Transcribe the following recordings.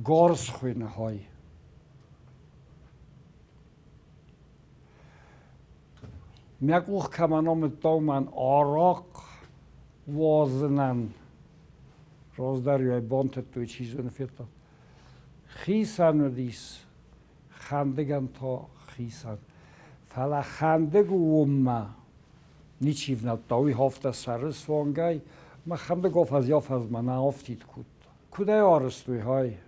Горс хуыйны хай. Мӕ къух кӕмӕн амыдта, уымӕн арахъхъ уадзынӕн раздӕр-иу ӕй бантыдтой, чи зоны, федта. Хицӕн уыдис, хӕндыгӕн та хицӕн. Фӕлӕ хӕндыг уымӕ ничи внӕлдта, уый афтӕ сӕры суангӕй мӕ хӕндыг афӕдз-афӕдзмӕ нӕ афтид кодта. Куыд ӕй арӕзтой, хай?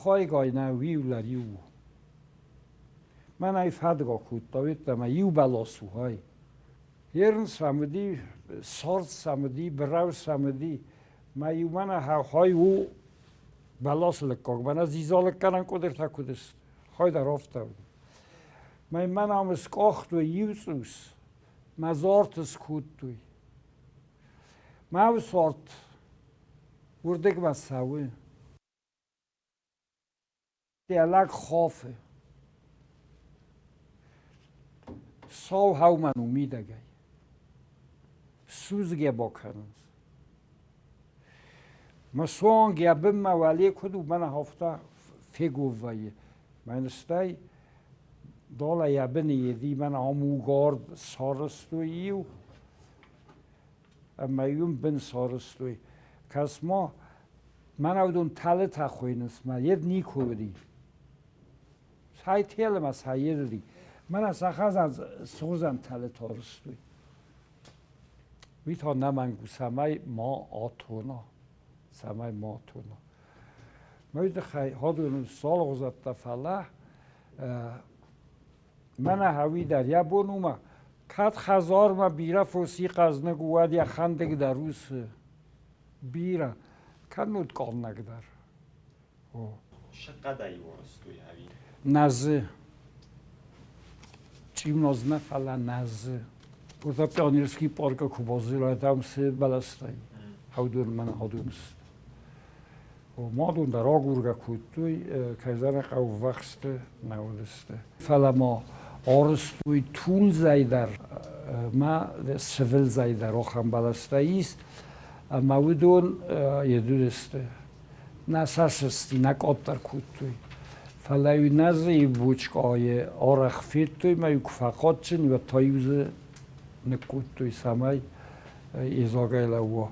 Хайгай нӕ уиулӕр иу у. Мӕнӕй фадгӕ кодта, уеддӕмӕ иу бӕлас у, хай. Ерын сӕм уыди, цард сӕм уыди, бырау сӕм уыди. Мӕ иу мӕнӕ хай у бӕласы лыггаг, мӕнӕ дзидза лыггӕнӕн къуыдыртӕ куыд сты, хай дӕр афтӕ уыди. Мӕ мӕн ам скъахтой иу цъус, мӕ зарты скодтой. Мӕ усарт уырдыгмӕ цӕуы. Йӕ лӕг хофы. Сау хӕумӕн у мидӕгӕй. Судзгӕ бакӕнынц. Мӕ суанг йӕ бынмӕ уӕле куыд у, мӕнӕ афтӕ фегов вӕййы. Мӕн стӕй долӕ йӕ быны еди, мӕнӕ ам угард сарӕзтой иу ӕмӕ уым бын сарӕзтой. Кӕс-ма, мӕнӕ уыдон тӕлытӕ хуыйнынц, мӕ йед никуы уыди. Сай телы ма сай йед уыди. Мӕнӕ сӕ хӕдзар суыдзӕн тӕлытӕ арӕзтой. Уый та нӕмӕнг у, цӕмӕй ма атона, цӕмӕй ма атона. Мӕ тыххӕй ходун солгъузӕттӕ, фӕлӕ мӕнӕ хауи дӕр йӕ бон у ма кӕд хӕдзармӕ бирӕ фоси хъӕзныг у, уӕд йӕ хӕндыг дӕр усы бирӕ, кӕннод къаннӕг дӕр. О. Сӕ хъӕдӕй уарзтой ӕви? Нӕзы. Чъимноз нӕ, фӕлӕ нӕзы. Уырдӕм Пионерский паркы куы базилай, там цы бӕлӕстӕй хӕудон мӕнӕ адон сты. Мадон дӕр агургӕ кодтой, кӕй зӕгъын хъӕуы, ввӕхсты нӕ уыдысты. Фӕлӕ ма арызтой тулдзӕй дӕр ӕмӕ сывылдзӕй дӕр ахӕм бӕлӕстӕ ис, ӕмӕ уыдон едуыдысты. Нӕ сӕ сысти, нӕ къаддӕр кодтой. Фӕлӕ-иу нӕ дзы бучкъайы арӕх федтой ӕмӕ-иу куы фӕхъаджджын, уӕд та-иу дзы ныккодтой, цӕмӕй йедзагӕй лӕууа.